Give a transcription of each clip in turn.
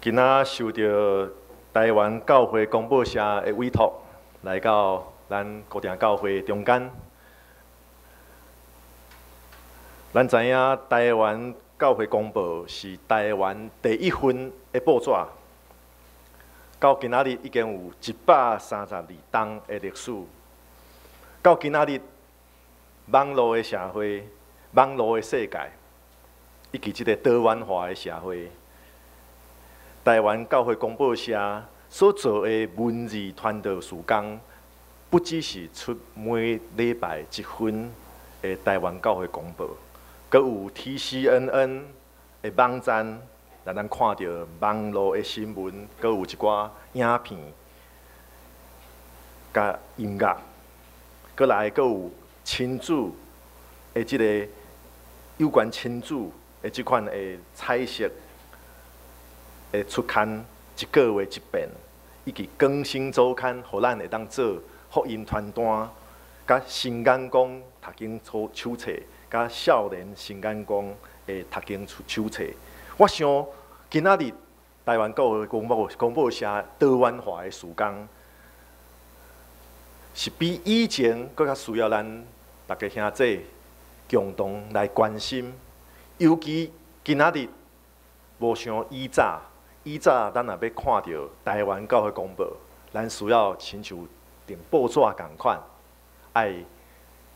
今仔受著台灣教會公報社的委託，來到咱古亭教會中間。咱知影台灣教會公報是台灣第一份的報紙，到今仔日已經有132冬的歷史。到今仔日，網路的社會、網路的世界，以及這个多元化的社會，台灣教會公報社所做的文字傳道事工，不只是出每禮拜一份的台灣教會公報，閣有 TCNN 的網站，讓咱看著網路的新聞，閣有一寡影片、佮音樂，閣來閣有親子的這个有關親子的這款的彩色的出刊，一个月一遍，以及更新週刊，予咱會當做福音傳單，佮新眼光讀經手冊，佮少年新眼光的讀經手冊。我想今仔日台灣教會公報社多元化的事工，是比以前閣較需要咱逐家兄弟共同來關心。尤其今仔日無像以早，以早咱若欲看著台灣教會公報，咱需要親像訂報紙仝款，愛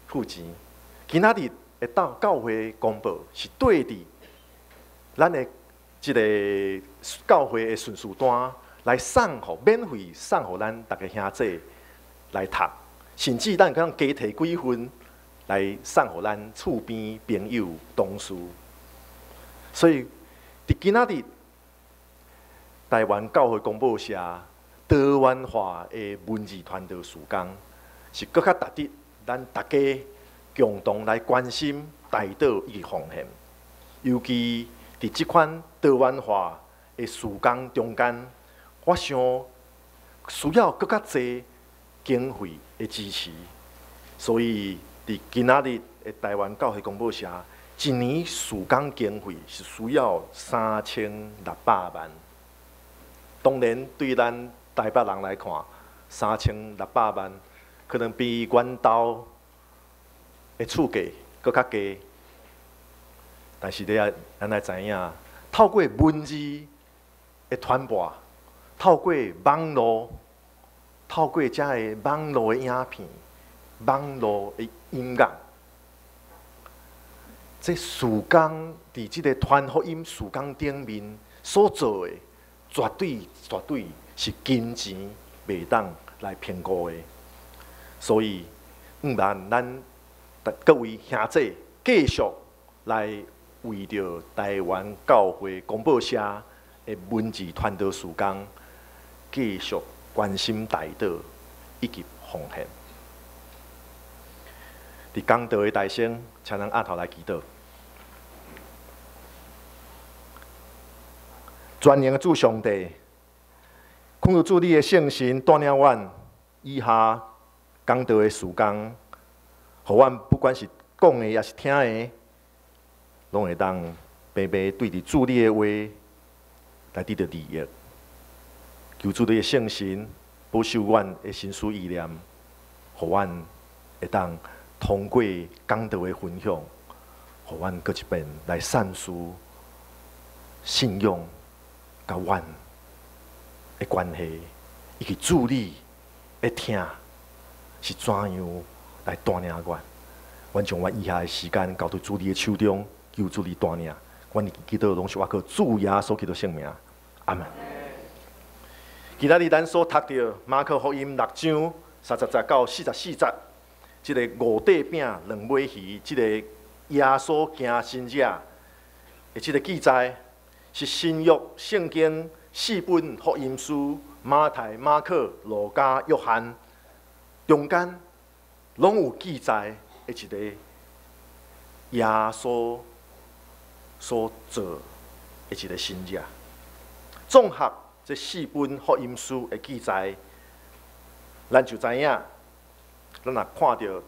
付錢。今仔日會當教會公報是綴佇咱的這个教會的順序單來送予免費送予咱逐家兄弟來讀，甚至咱會當加提幾份來送予咱厝邊朋友同事。所以，佇今仔日台灣教會公報社多元化的文字傳道事工，是閣較值得咱逐家共同來關心、代禱以及奉獻。尤其佇這款多元化的事工中間，我想需要閣較濟經費的支持。所以，佇今仔日的台灣教會公報社，一年事工經費是需要3600萬。當然，對咱台北人來看，3600萬可能比阮兜的厝價閣較低。但是你愛咱愛知影，透過文字的傳播，透過網路，透過遮个網路的影片、網路的音樂，這事工佇這个傳福音事工頂面所做的，絕對絕對是金錢袂當來評估的。所以，毋但咱各位兄弟繼續來為著台灣教會公報社的文字傳道事工，繼續關心代禱以及奉獻。佇講道的大聲，請咱阿頭來祈禱。全能的主上帝，懇求主你的聖神帶領阮以下講道的時間，予阮不管是講的抑是聽的，攏會當白白對著主你的話來得著利益。求主你的聖神保守阮的心思意念，予阮會當通過講道的分享，予阮閣一遍來省思信仰佮阮的關係，以及主你的疼是怎樣來帶領阮。阮將阮以下的時間交佇主你的手中，求主你帶領。阮祈禱攏是倚靠主耶穌基督聖名，阿門。今仔日咱所讀著馬可福音六章30節到44節，這个五塊餅兩尾魚，這个耶穌行神蹟的這个記載，是新約聖經四本福音書馬太、馬可、路加、約翰中間攏有記載的一個耶穌所做的一個神蹟。綜合這四本福音書的記載，咱就知影，咱若看著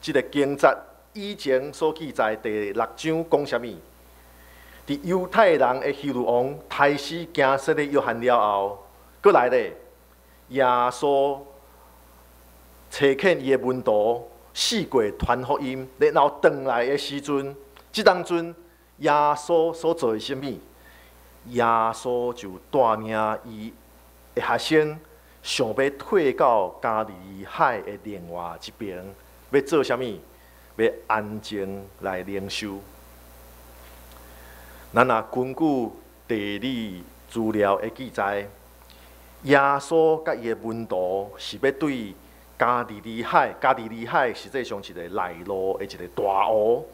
這个經節以前所記載第六章講啥物，佇佇猶太人的希律王刣死行洗禮約翰了後，閣來咧，耶穌差遣伊的門徒四界傳福音，然後轉來的時陣，這當陣耶穌所做的啥物？耶穌就帶領伊的學生，想欲退到加利利海的另外一爿，欲做啥物？欲安靜來靈修。咱若根據地理資料的記載，耶穌佮伊的門徒是欲對加利利海，加利利海實際上一个內陸的一个大湖，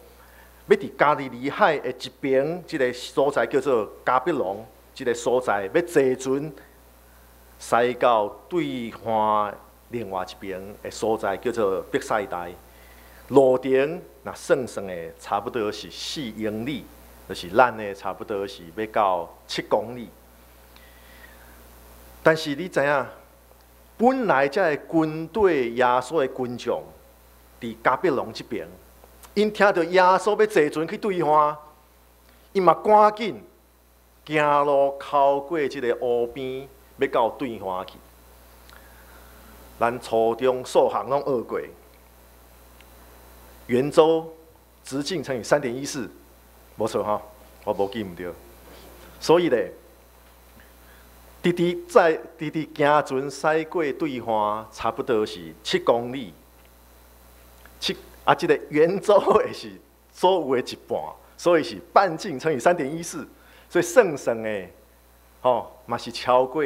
欲佇加利利海的一爿，這个所在叫做迦百農，這个所在欲坐船駛到對岸另外一爿的所在叫做伯賽大。路程若算算的，差不多是4英里，就是咱的差不多是欲到7公里。但是你知影，本來這个軍隊耶穌的軍將，佇迦百農這爿，𪜶聽著耶穌欲坐船去對岸，𪜶嘛趕緊行路剾過這个湖邊，欲到對岸去。咱初中數學攏學過，圓周直徑乘以3.14，無錯吼，我無記毋著。所以咧，直直在直直行船駛過對岸，差不多是七公里。七啊，這个圓周會是所有的一半，所以是半徑乘以三點一四，所以算算的，吼嘛是超過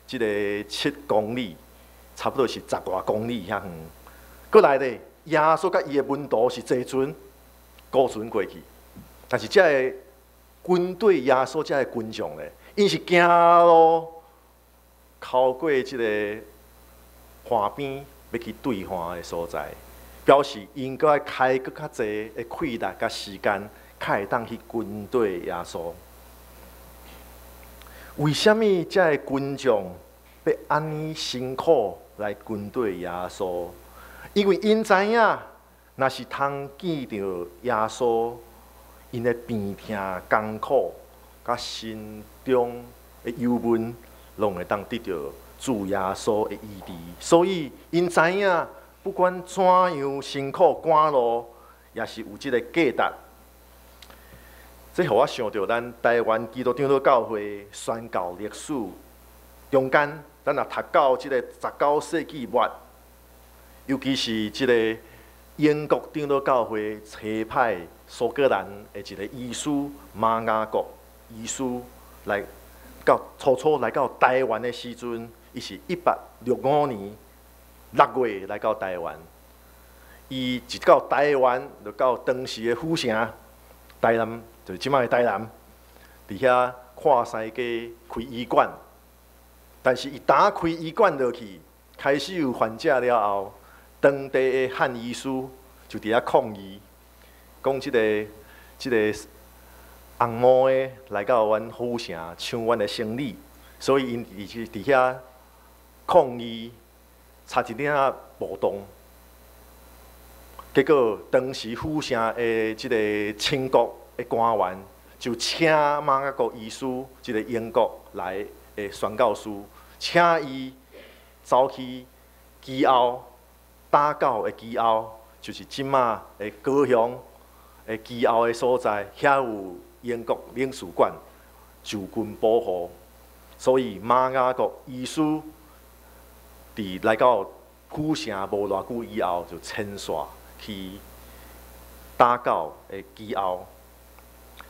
這个七公里，差不多是10外公里遐遠。閣來咧，耶穌佮伊的門徒是坐船、孤船過去，但是這个軍隊耶穌這个軍將咧，𪜶是行路剾過這个岸邊，欲去對岸的所在，表示𪜶閣愛開閣較濟的氣力佮時間，較會當去跟綴耶穌。為啥物這个軍將欲按呢辛苦來跟綴耶穌？因為𪜶知影，若是通見著耶穌，𪜶的病痛艱苦，佮心中的憂悶，攏會當得著主耶穌的醫治。所以𪜶知影，不管怎樣辛苦趕路，也是有這个價值。這予我想著咱台灣基督長老教會宣教歷史中間，咱若讀到這個19世紀末，尤其是這个英國長老教會差派蘇格蘭的一个醫師馬雅各醫師來到初初來到台灣的時陣，伊是1865年6月來到台灣。伊一到台灣，就到當時的府城台南，就是這擺的台南，佇遐看西街開醫館。但是伊打開醫館落去，開始有患者了後，當地的漢醫師就佇遐抗議，講這個紅毛的來到阮府城搶阮的生理，所以𪜶佇遐抗議，差一點仔暴動。結果當時府城的這个清國的官員就請馬雅各醫師，這个英國來的宣教師，請伊走去基澳打狗的基澳，就是這馬的高雄的基澳的所在，遐有英國領事館就近保護，所以馬雅各醫師佇來到府城無偌久以後，就遷徙去打狗的基澳。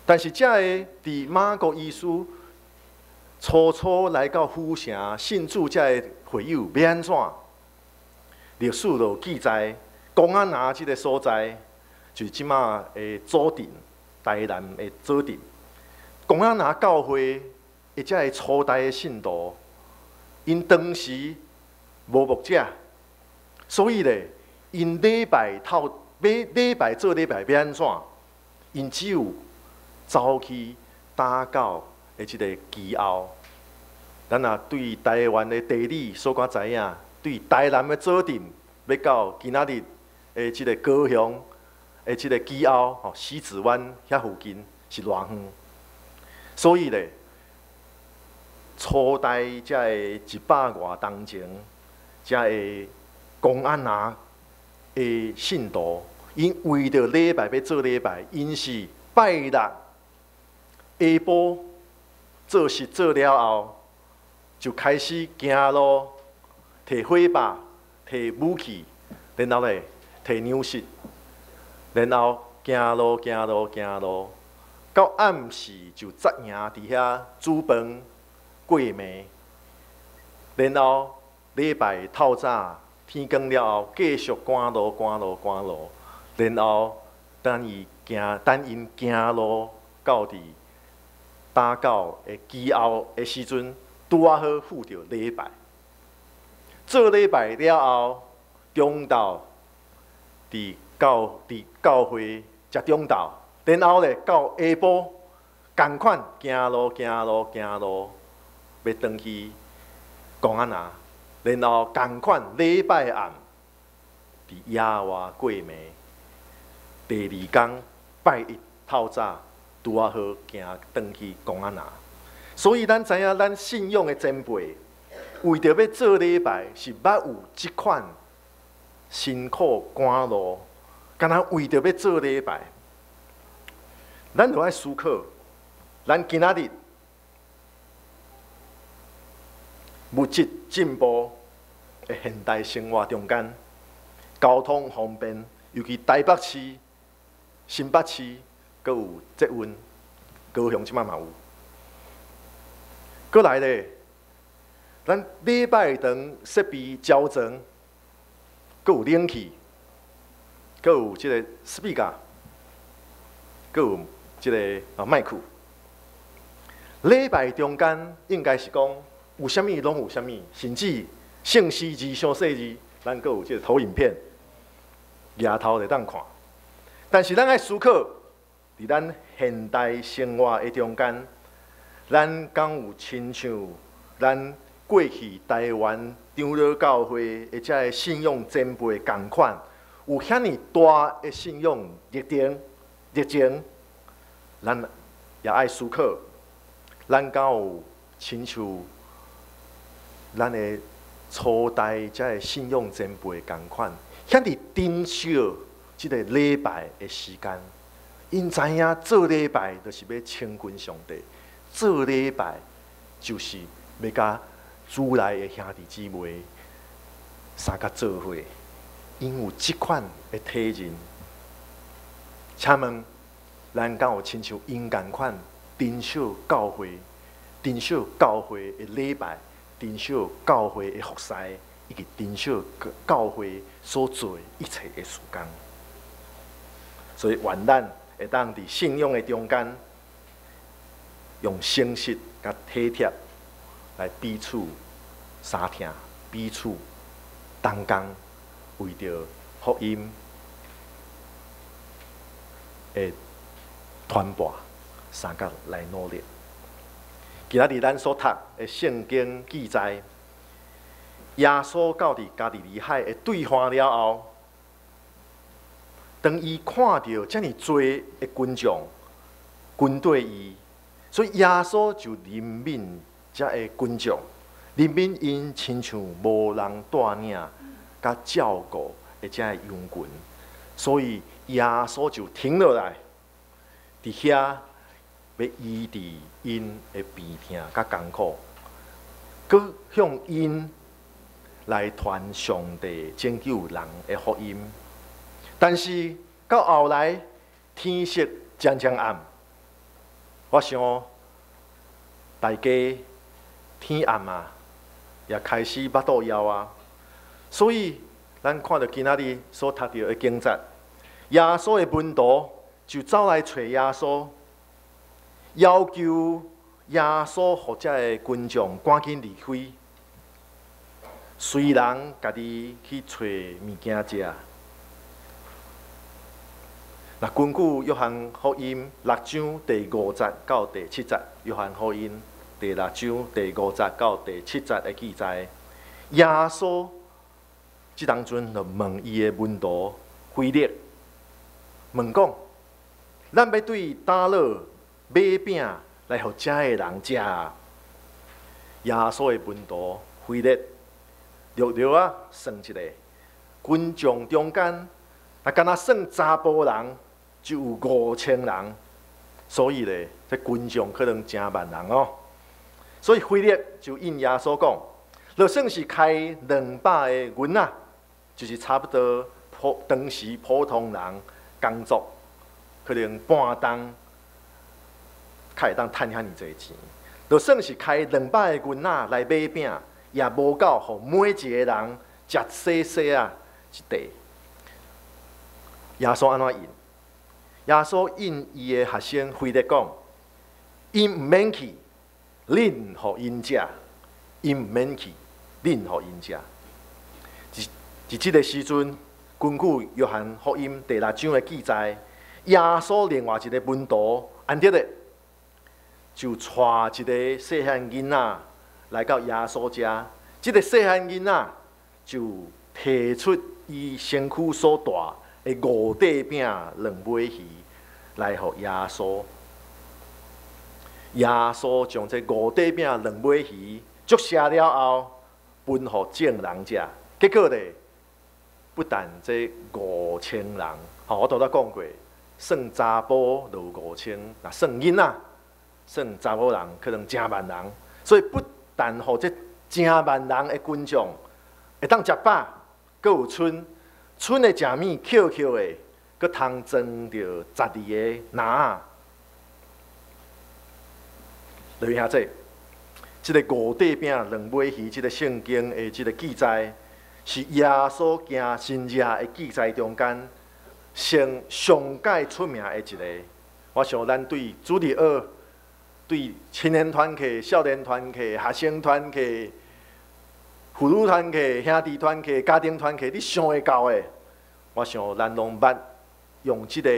但是，這个佇馬雅各醫師初初來到府城信主，這个會友欲按怎？歷史就記載，公仔林這个所在，就是這馬的左鎮，台南的左鎮。公仔林教會的這个初代的信徒，𪜶當時無牧者，所以咧，𪜶禮拜頭，欲禮拜做禮拜欲按怎？𪜶只有走去打狗的這个基澳。咱若對台灣的地理小可知影，對台南的左鎮，欲到今仔日的這个高雄的這个基澳，吼，西子灣遐附近是偌遠？所以咧，初代遮个一百外冬前，遮个公安拿的信徒，𪜶為著禮拜欲做禮拜，𪜶是拜六下晡做事做了後，就開始行路，提火把、提武器，然後咧提糧食，然後行路行路行路，到暗時就紮營佇遐煮飯過暝，然後禮拜透早天光了後，繼續趕路趕路趕路，然後等伊行等𪜶行路到佇打狗的基後的時陣，拄仔好赴著禮拜。做禮拜了後，中晝佇教會食中晝，然後咧到下晡，仝款行路行路行路，欲轉去公安拿，然後仝款禮拜暗佇野外過暝。第二工拜一透早，拄仔好行轉去公安拿。所以咱知影，咱信仰的前輩為著欲做禮拜，是捌有這款辛苦趕路，敢若為著欲做禮拜。咱著愛思考，咱今仔日物質進步的現代生活中間，交通方便，尤其台北市、新北市，閣有捷運，高雄這擺嘛有。閣來咧，咱禮拜堂設備齊全，閣有冷氣，閣有這个 speaker，閣有這个麥克。禮拜中間應該是講有啥物攏有啥物，甚至聖詩字傷細字，咱閣有這个投影片，額頭會當看。但是咱愛思考，佇咱現代生活的中間，咱敢有親像咱過去台灣長老教會的這个信仰前輩仝款，有遐爾大的信仰熱情熱情，咱也愛思考，咱敢有親像咱的初代這个信仰前輩仝款，遐爾珍惜這个禮拜的時間？𪜶知影做禮拜就是欲親近上帝，做禮拜就是欲佮主內的兄弟姊妹相佮做伙，𪜶有這款的體認。請問，咱敢有親像𪜶仝款珍惜教會、珍惜教會的禮拜、珍惜教會的服侍，以及珍惜教會所做的一切的事工？所以，願咱會當佇信仰的中間，用誠實佮體貼來彼此相疼，彼此同工，為著福音的傳播，相佮來努力。今仔日咱所讀的聖經記載，耶穌到佇加利利海的對岸了後，當伊看著遮爾濟的群眾跟綴伊，所以耶穌就憐憫遮个群眾，憐憫𪜶親像無人帶領佮照顧的遮个羊群，所以耶穌就停落來，佇遐欲醫治𪜶的病痛佮艱苦，閣向𪜶來傳上帝拯救人的福音。但是到後來天色漸漸暗，我想大家天暗啊，也開始腹肚枵啊，所以咱看著今仔日所讀著的經節，耶穌的門徒就走來揣耶穌，要求耶穌予遮个群眾趕緊離開，隨人家己去揣物件食。若根據約翰福音六章第五節到第七節，約翰福音第六章第五節到第七節的記載，耶穌這當陣就問伊的門徒腓力，問講：咱欲對佗落買餅來予遮的人食。耶穌的門徒腓力略略仔算一下，群眾中間，若敢若算查埔人，就有5000人，所以咧，這群眾可能成萬人哦。所以腓力就應耶穌講，就算是開200個銀仔，就是差不多普當時普通人工作可能半冬，較會當趁遐爾濟錢。就算是開兩百個銀仔來買餅，也無夠予每一個人食細細仔一塊。耶穌按怎應？耶穌應伊的學生腓力講：𪜶毋免去，恁予𪜶食；𪜶毋免去，恁予𪜶食。佇這个時陣，根據約翰福音第六章的記載，耶穌另外一个門徒安德烈就帶一个細漢囡仔來到耶穌遮。這个細漢囡仔就提出伊身軀所帶的五塊餅兩尾魚來予耶穌。耶穌將這五塊餅兩尾魚祝謝了後，分予眾人食。結果咧，不但這5000人，吼，我拄才講過，算查埔就有五千，若算囡仔，算查某人可能成萬人，所以不但予這成萬人的群眾會當食飽，閣有賰，賰的食物抾抾的，閣通裝著12個籃仔。來兄弟，這个五塊餅兩尾魚，這个聖經的這个記載，是耶穌行神蹟的記載中間，上上蓋出名的一个。我想咱對主日學、對青年團契、少年團契、學生團契、婦女團契、兄弟團契、家庭團契，你想會到的，我想咱攏捌用這个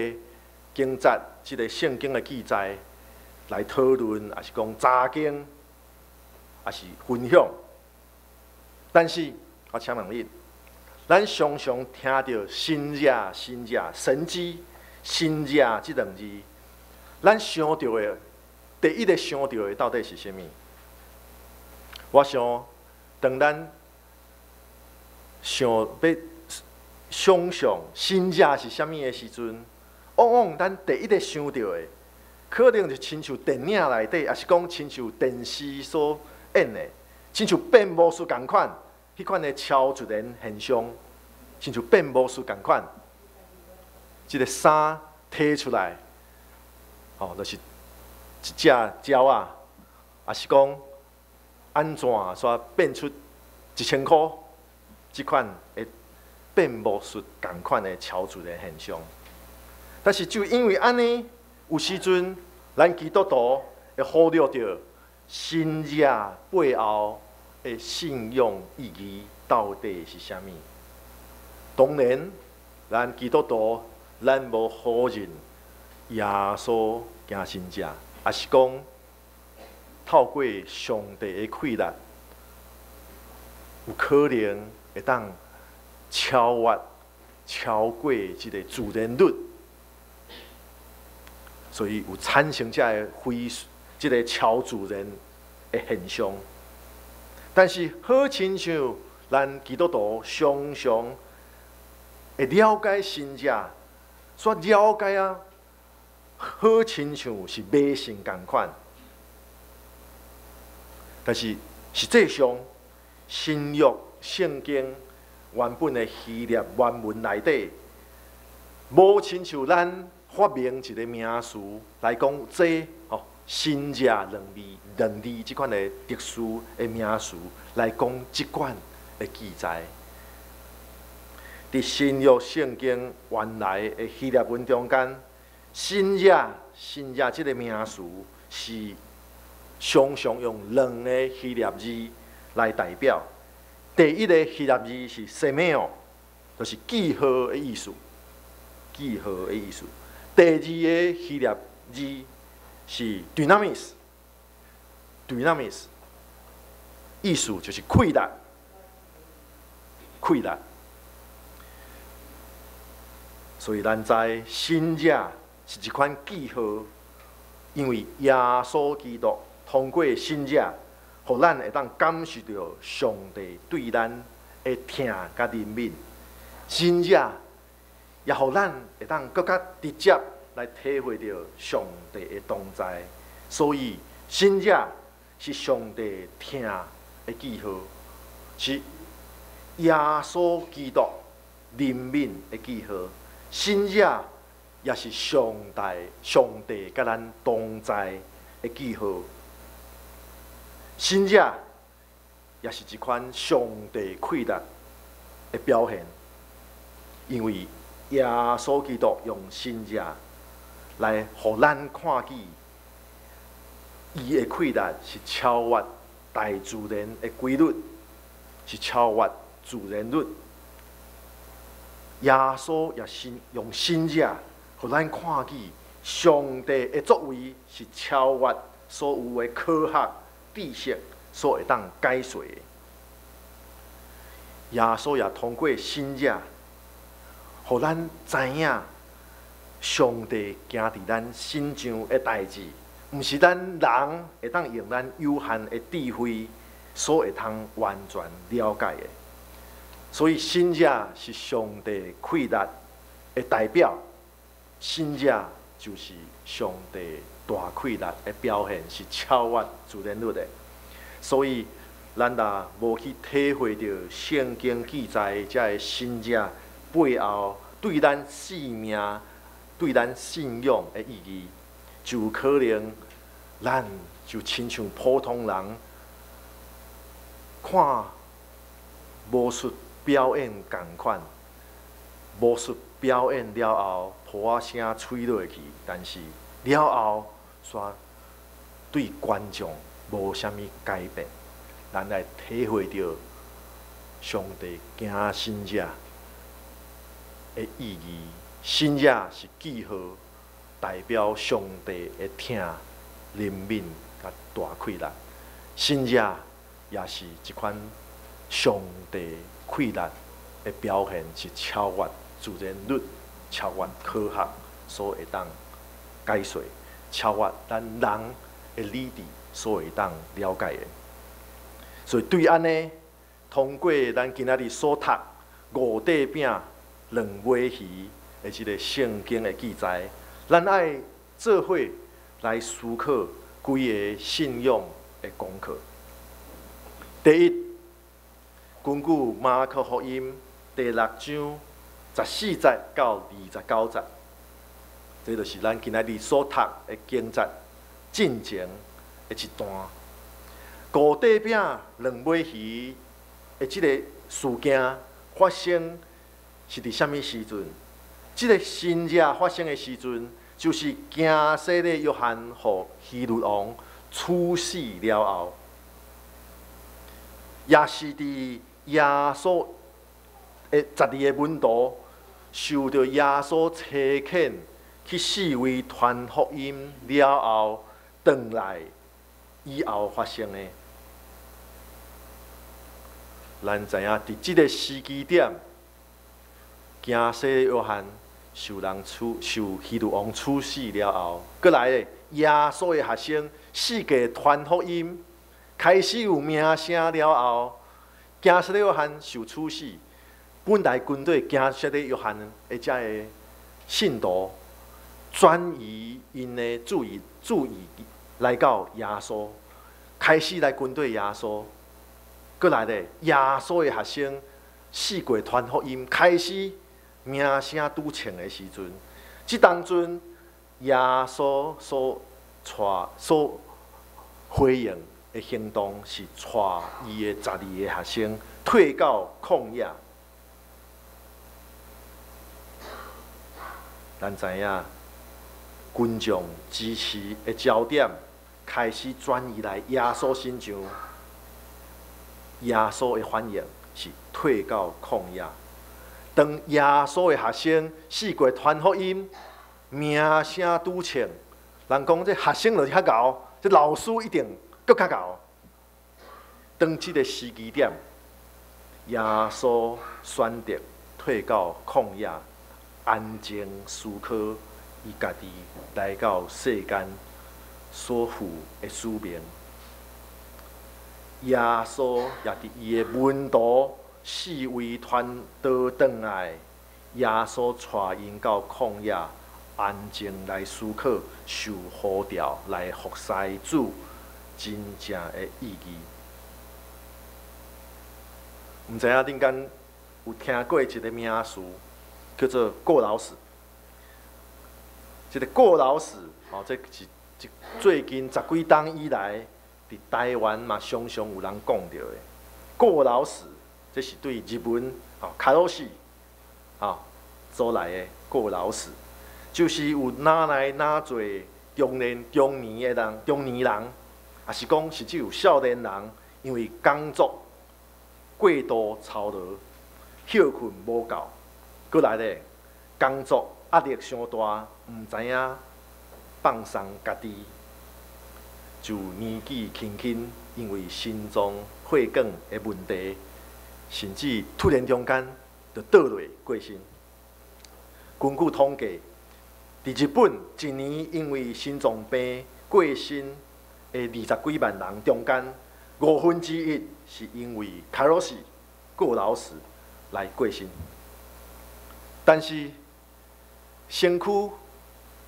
經節、這个聖經的記載來討論，抑是講查經，抑是分享。但是，我請問你，咱常常聽著神蹟、神蹟、神蹟、神蹟這兩字，咱想著的第一个想著的到底是啥物？我想，當咱想欲想象神蹟是啥物的時陣，往往咱第一个想著的，可能就親像電影內底，抑是講親像電視所演的，親像變魔術仝款，彼款的超自然現象，親像變魔術仝款，這个衫提出來，吼，就是一隻鳥仔，抑是講按怎煞變出1000箍，這款的變魔術仝款的超自然現象。但是就因為按呢，有時陣咱基督徒會忽略著神蹟背後的信仰意義到底是啥物。當然，咱基督徒咱無否認耶穌行神蹟，抑是講透過上帝的氣力，有可能會當超越、超過這个自然律，所以有產生這个非這个超自然的現象。但是好親像咱基督徒常常會了解神蹟，煞了解啊，好親像是迷信仝款。但是實際上，新約聖經原本的希臘原文內底，無親像咱發明一个名詞來講這吼神蹟兩字這款的特殊的名詞來講這款的記載。佇新約聖經原來的希臘文中間，神蹟神蹟這个名詞是常常用兩个希臘字來代表。第一个希臘字是 semeion，就是記號的意思，記號的意思。第二個希臘字是 dunamis，dunamis，意思就是氣力，氣力。所以咱知神蹟是一款記號，因為耶穌基督通過神跡，予咱會當感受著上帝對咱的疼佮憐憫。神跡也予咱會當閣較直接來體會著上帝的同在。所以，神跡是上帝疼的記號，是耶穌基督憐憫的記號。神跡也是上帝上帝佮咱同在的記號。神跡也是一款上帝氣力的表現，因為耶穌基督用神跡來予咱看見，伊的氣力是超越大自然的規律，是超越自然律。耶穌也是用神跡，予咱看見上帝的作為是超越所有的科學知識所會當解釋的。耶穌也通過神跡，予咱知影上帝行佇咱身上的代誌，毋是咱人會當用咱有限的智慧所會通完全了解的。所以，神跡是上帝氣力的代表，神跡就是上帝大氣力的表現，是超越自然律的。所以，咱若無去體會著聖經記載這个神跡背後對咱生命、對咱信仰的意義，就有可能咱就親像普通人看魔術表演仝款，魔術表演了後，噗仔聲吹落去，但是了後，煞對觀眾無啥物改變。咱來體會著上帝行神跡的意義。神跡是記號，代表上帝的疼、憐憫佮大氣力。神跡也是一款上帝氣力的表現，是超越自然律、超越科學所會當解釋、超越咱人的理智所會當了解的。所以對按呢，通過咱今仔日所讀五塊餅兩尾魚的這个聖經的記載，咱愛做伙來思考幾个信仰的功課。第一，根據馬可福音第六章14節到29節，這就是咱今仔日所讀的經節進前的一段。五塊餅兩尾魚的這个事件發生是佇啥物時陣？這个神跡發生的時陣，就是行洗禮約翰予希律王處死了後，也是佇耶穌的十二个門徒受著耶穌差遣去四圍傳福音了後，轉來以後發生的。咱知影，佇這个時機點，行洗禮約翰受希律王處死了後，閣來咧，耶穌的學生四界傳福音，開始有名聲了後，行洗禮約翰受處死，本來跟隨行洗禮約翰的這个信徒，轉移𪜶的注意來到耶穌，開始來跟隨耶穌。閣來咧，耶穌的學生四界傳福音，開始名聲拄衝的時陣，這當陣耶穌所帶所回應的行動是帶伊的十二个學生退到曠野。咱知影，群眾支持的焦點開始轉移來耶穌身上。耶穌的反應是退到曠野。當耶穌的學生四界傳福音，名聲拄衝，人講這學生就是較𠢕，這老師一定閣較𠢕。當這个時機點，耶穌選擇退到曠野，安靜思考，伊家己來到世間所負的使命。耶穌也佇伊的門徒四圍傳道轉來，耶穌帶𪜶到曠野安靜來思考，受呼召來服侍主真正的意義。毋知影恁敢有聽過一个名詞，叫做過勞死。這个過勞死，吼，這是最近十幾冬以來，佇台灣嘛常常有人講著的。過勞死，這是對日文吼過労死，吼所來的過勞死，就是有哪來哪濟中年的人，中年人，抑是講甚至有少年人，因為工作過度操勞，歇睏無夠，閣來咧工作壓力傷大，毋知影放鬆家己，就年紀輕輕，因為心臟血管的問題，甚至突然中間就倒落過身。根據統計，佇日本一年因為心臟病過身的二十幾萬人中間，1/5是因為過勞死、過勞死來過身。但是身軀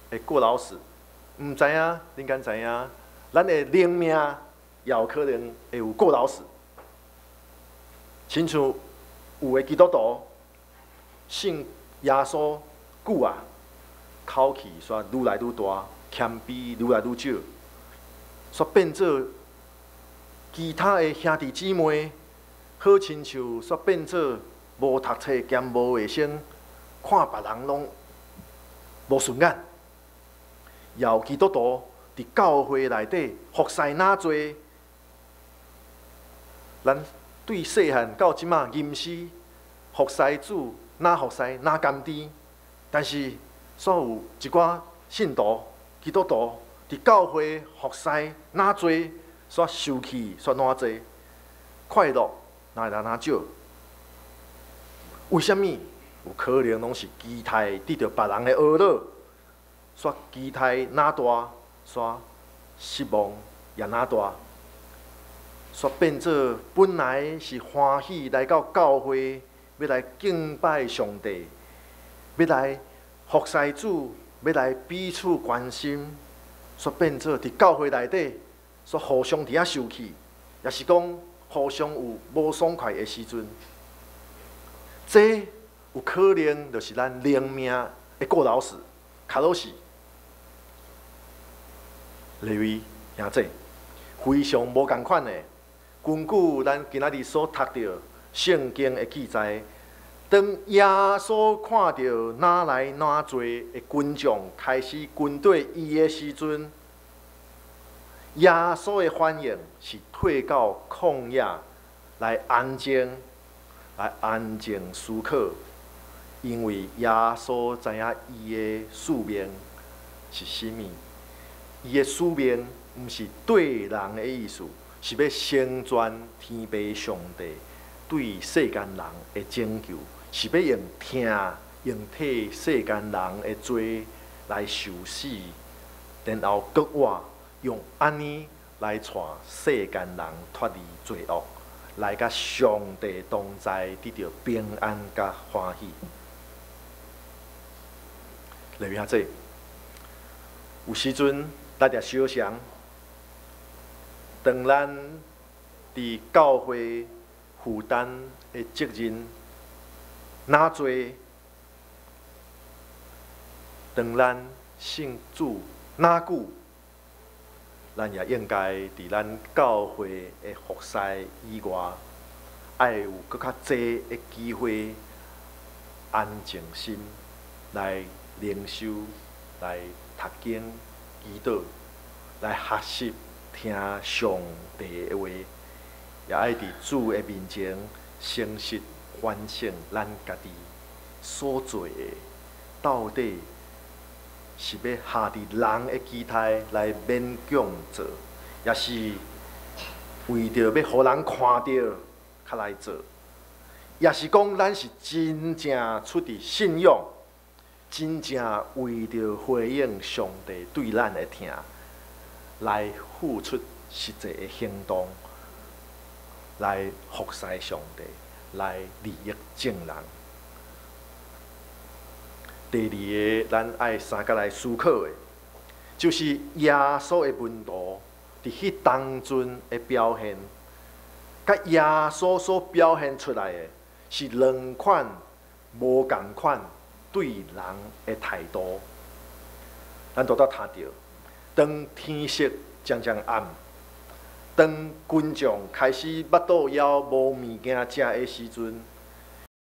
會過勞死，毋知影恁敢知影？咱的靈命也有可能會有過勞死。親像有的基督徒信耶穌久啊，口氣煞愈來愈大，謙卑愈來愈少，煞變做其他的兄弟姊妹，好親像煞變做無讀冊兼無衛生，看別人攏無順眼。也有基督徒佇教會內底服侍若濟，咱對細漢到這馬吟詩服侍主，若服侍若甘甜，但是煞有一寡信徒基督徒佇教會服侍若濟，煞受氣煞偌濟，快樂若會來若少。為啥物？有可能攏是期待得著別人的呵咾，煞期待若大，煞失望也若大，煞變做本來是歡喜來到教會，欲來敬拜上帝，欲來服侍主，欲來彼此關心，煞變做佇教會內底，煞互相佇遐受氣，抑是講互相有無爽快的時陣，這有可能就是咱靈命的過勞死、過勞死。利未兄弟，非常無仝款的。根據咱今仔日所讀著聖經的記載，當耶穌看著哪來哪濟的群眾開始跟綴伊的時陣，耶穌的反應是退到曠野來安靜，來安靜思考，因為耶穌知影伊的使命是啥物。伊的使命毋是對人的意思，是欲成全天父上帝對世間人的拯救，是欲用疼，用替世間人的罪來受死，然後閣活，用按呢來帶世間人脫離罪惡，來佮上帝同在，得著平安佮歡喜。利未兄弟，有時陣咱著小想，當咱佇教會負擔的責任若濟，當咱信主若久，咱也應該佇咱教會的服侍以外，愛有閣較濟的機會，安靜心來靈修、來讀經、祈禱、來學習聽上帝的話，也愛佇主的面前誠實反省咱家己所做的，到底是欲合佇人的期待來勉強做，抑是為著欲予人看著，較來做，抑是講咱是真正出佇信仰，真正為著回應上帝對咱的疼，來付出實際的行動，來服侍上帝，來利益眾人。第二個，咱愛相共來思考的，就是耶穌的門徒佇彼當陣的表現，佮耶穌所表現出來的是兩款無仝款對人的態度。咱拄才聽著，當天色漸漸暗，當群眾開始腹肚枵無物件食的時陣，